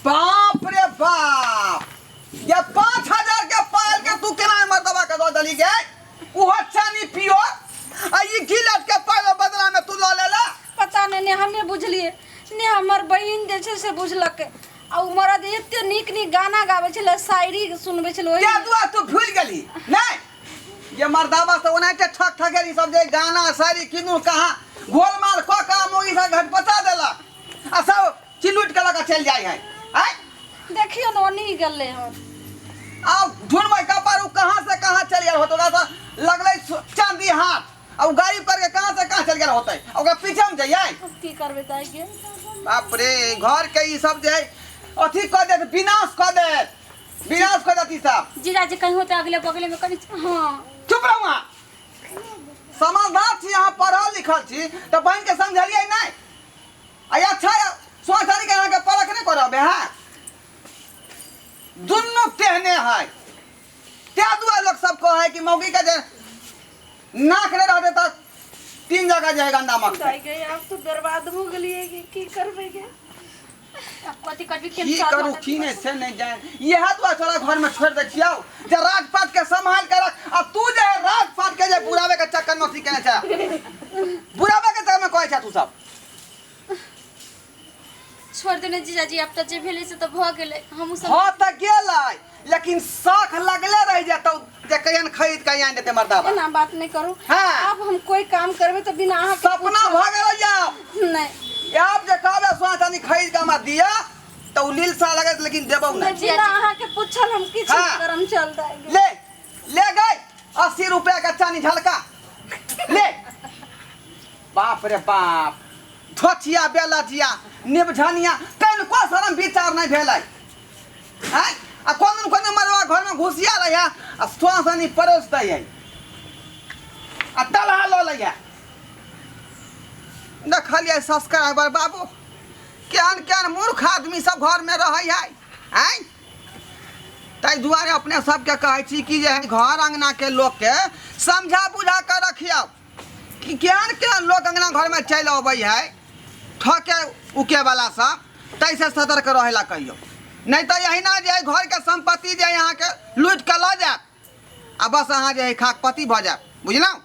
बाप रे बाप, ये 5000 के पायल के तू केना मर्दबा के दऽ देली गे? ओहो चानी पियो आ ई गिलट के पायल बदला में तू लऽ लेला। पता नहि, ने हमे बुझलियै ने हमर बहिन जे छै से बुझलकै। आ उ मरद एते नीक नीक गाना गाबै छलै, शायरी सुनबै छलै ओहि। क्या दुआ तू भूल गेली नहीं ये मर्दावा से ओनाहिते ठक ठकेर ई सब जे गाना शायरी किनु कहाँ गोलमाल कऽ कऽ मोगी सब घटपचा देलक आ सब चिलुट के लऽ कऽ चलि जाइ है। आय देखियौ ने, ओनी गेलै हन। आब ढूंढबै कपार, उ कहाँ से कहाँ चलि गेल होतै। ओकरा से लगलै चांदी हाथ आ उ गाड़ी पर के कहाँ से कहाँ चलि गेल होतै, ओकरा पीछे हम जइयै। अब की करबै दाइ गे? बाप रे, घर के ई सब जे है अथी कऽ देत, विनाश कऽ देत, विनाश कऽ देत ई सब। जीजाजी कहीं होते अगले बगले में कहीं। हाँ। चुप रहू अहाँ, समझदार छी अहाँ, पढ़ल लिखल छी तऽ बहिन के समझलियै नहि। आ अच्छा सोचल के अहाँके परख नहि करब है, दुनू तेहने है। तै दुआरे लोक सब कहै कि मौगी के जे नाक नहि रहतै तऽ 3 जगह जे है गंदा मकतै। दाइ गे, आब तऽ बर्बाद हो गेलियै गे, की करबै गे? आब कथी करबी? की करू की नहि से नहि जान। इएह दुआरे तोरा घरमे छोड़ि दै छियौ जे राजपाट के सम्हाल के रख। आ तू जे है राजपाट के जे बुढ़ाबे के चक्कर में अथी केने छै, बुढ़ाबे के चक्कर में कहै छै तू सब। छोड़ देने जीजाजी, आब तऽ जे भेलै से तऽ भऽ गेलै। हमहूँ सब हाँ तऽ गेलै, लेकिन शौख लगले रहि जेतौ जे कहियन खरीद के आनि देतै मर्दाबा। एना बात नहि करू। हाँ। आब हम कोई काम करबै तऽ बिना अहाँके सपना भऽ गेलै आब। नहि। आब जे कहबै सोना चांदी खरीद के हमरा दिअ तऽ ओ लीलसा लगत, लेकिन देबौ नहि। बिना अहाँके पूछल हम किछु हाँ। करम चल दाइ। ले ले गई 80 रुपया का चांदी झलका ले। बाप रे बाप, धोचिया बेलजिया निबझनिया तनिको शरम विचार नहि भेलै। आँय, आ कोन कोन मरवा घरमे घुसिया रहै आ सोना चानी परोस दै है आ तलहा लऽ लै है। देखलियै सब्सक्राइबर बाबू, केहन केहन मूर्ख आदमी सब घरमे रहै है। आँय, ताहि दुआरे अपने सबके कहै छी कि जे घर अङ्गनाके लोकके समझा बुझा कऽ रखियौ कि केहन केहन लोक अङ्गना घरमे चलि अबै है ठके उके वाला सब, ताहिसँ सतर्क रहै ला कहियौ। नहि तऽ एहिना जे है घरके सम्पत्ति जे अहाँके लूटि कऽ लऽ जायत आ बस अहाँ जे है खाकपति भऽ जायब, बुझलहुँ?